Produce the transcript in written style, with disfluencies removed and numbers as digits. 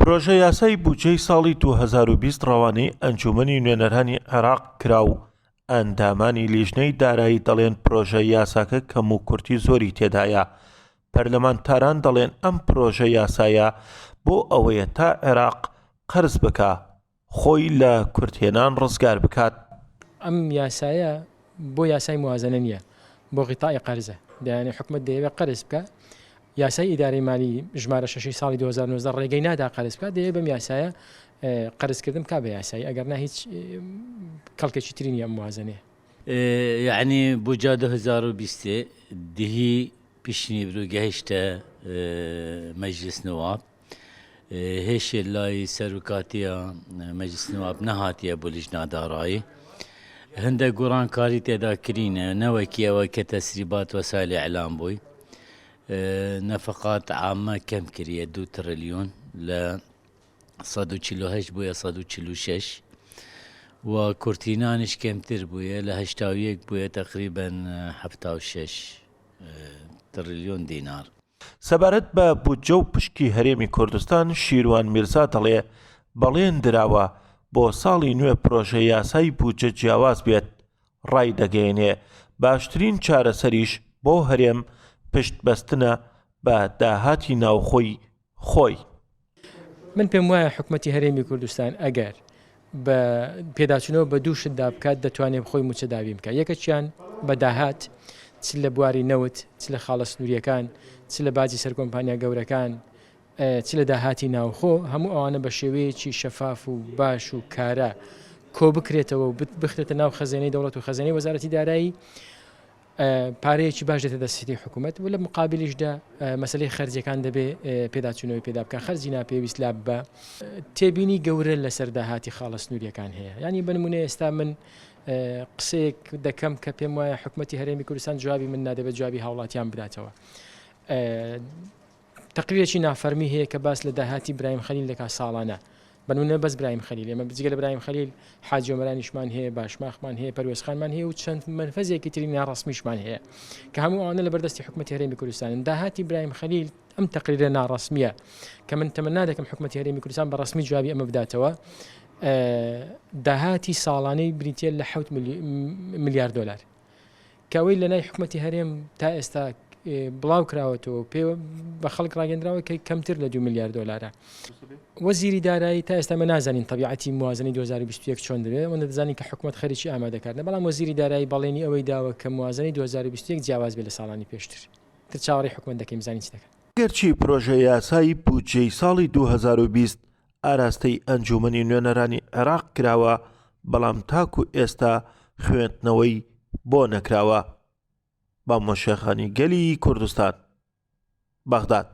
پرۆژە یاسای بودجەی ساڵی 2020 ڕەوانەی ئەنجومەنی نوێنەرانی عێراق کرا و ئەندامانی لیژنەی دارایی دەڵێن پرۆژە یاساکە کەموکورتی زۆری تێدایە. پەرلەمانتاران دەڵێن ئەم پرۆژە یاسایە بۆ ئەوەیە تا عێراق قەرز بکا خۆی لە کورتهێنان ڕزگار بکات. ئەم یاسایە بۆ یاسای موازنە نییە، بۆ غیتائی قەرزە، دەیانێ حکومەت دەیەوێ قەرز بکا، یاسای ئیدارەی مالی ژمارە شەشی ساڵی 2019 ڕێگەی نادا قەرز بکات، دەیەوێ بەم یاسایە قەرزکردن بکا بە یاسایی، ئەگەرنا هیچ کەڵکێکی تری نییە ئەم موازنەیە. یەعنی بودجا 2020 دهی پیشنیبرو گەهیشتە مەجلس نواب. هێشێ لای سەرۆکاتیە مەجلس نواب نەهاتیە بۆ لیژنا دارایی. هەندێک گۆڕانکاری تێدا کرینە نەوەکی ئەوە کە تەسریبات وەسایل ئیعلام بووی. نەفقات عامە کەم کریە دو تڕلیۆن لە 148 بووە 146 و کورتینانیش کەمتر بووە لە 81 بووە تقریبا 76 تڕلیۆن دینار. سەبارەت بە بودجە و پشکی هەرێمی کوردستان شیروان میرزا دەڵێ، بەڵێن دراوە بۆ ساڵی نوێ پرۆژە یاسای بودجە جیاواز بێت، ڕایدەگەیەنێ باشترین چارەسەریش بۆ هەرێم پشت بەستنە بە داهاتی ناوخۆی خۆی. من پێم وایە حکومەتی هەرێمی کوردستان ئەگەر بە پێداچوونەوە بە دوو شتدا بکات دەتوانێت خۆی موچە دابین بکات یەکەکیان بە داهات چ لە بواری نەوت چ لە خاڵە سنووریەکان چ لە باجی سەر کۆمپانیا گەورەکان چ لە داهاتی ناوخۆ هەموو ئەوانە بە شێوەیەکی شەفاف و باش و کارا کۆ بکرێتەوە و بخرێتە ناو خەزێنەی دەوڵەت و خەزێنەی وەزارەتی دارایی پارەیەکی باش دێتە دەستی حکوومەت و لە مقابلیشدا مەسلەی خەرجیەکان دەبێ پێداچوونەوەی پێدا بکە خەرجی ناپێویست لا بە تێبینی گەورە لەسەر داهاتی خاڵە سنووریەکان هەیە ینی بنمونە ئێستا من قسەیەک دەکەم کە پێم وایە حکوومەتتی هەرێمی کوردستان جوابی من نادەبێت جوابی هاوڵاتیان بداتەوە. تەقریرێکی نافەرمی هەیە کە باس لە داهاتی برایم خەلیل دەکات ساڵانە بەنمونە بەس برایم خەلیل ئێمە بجگە لە برایم خەلیل حاجی ئۆمەرانیشمان هەیە باشماخمان هەیە پەروێزخانمان هەیە و چەند مەنفەزێکی تری ناڕەسمیشمان هەیە کە هەموو ئەوانە لە بەردەستی حکومەتی هەرێمی کوردستانن داهاتی برایم خەلیل ئەم تەقریرە ناڕەسمیە کە من تەمەنا دەکەم حکومەتی هەرێمی کوردستان بە ڕەسمی جوابی ئەمە بداتەوە داهاتی ساڵانەی بریتە لە 7 ملیار دلار کە ئەوەی لەلای حکومەتی هەرێم تا ئێستا بڵاو کراوەتەوە پێ بە خەڵک ڕاگەندراوە کە کەمتر لە 2 میلیارد دلارە. وەزیری دارایی تا ئێستا مە نازانین تەبیعەتی موازنەی 2021 چۆن دەبێت ئەوەندە دەزانین کە حکومەت خەریکی ئامادەکردنە بەڵام وەزیری دارایی بەڵێنی ئەوەی داوە کە موازنەی 2021 جیاواز بێت لە ساڵانی پێشتر تر چاوەڕێی حکومەت دەکەین بزانین چ دەکەن. گەرچی پرۆژە یاسای بودجەی ساڵی 2020 ئاراستەی ئەنجومەنی نوێنەرانی عێراق کراوە، بەڵام تاکو ئێستا خوێندنەوەی بۆ نەکراوە. بامۆ شێخانی گەلی کوردستان، بەغداد.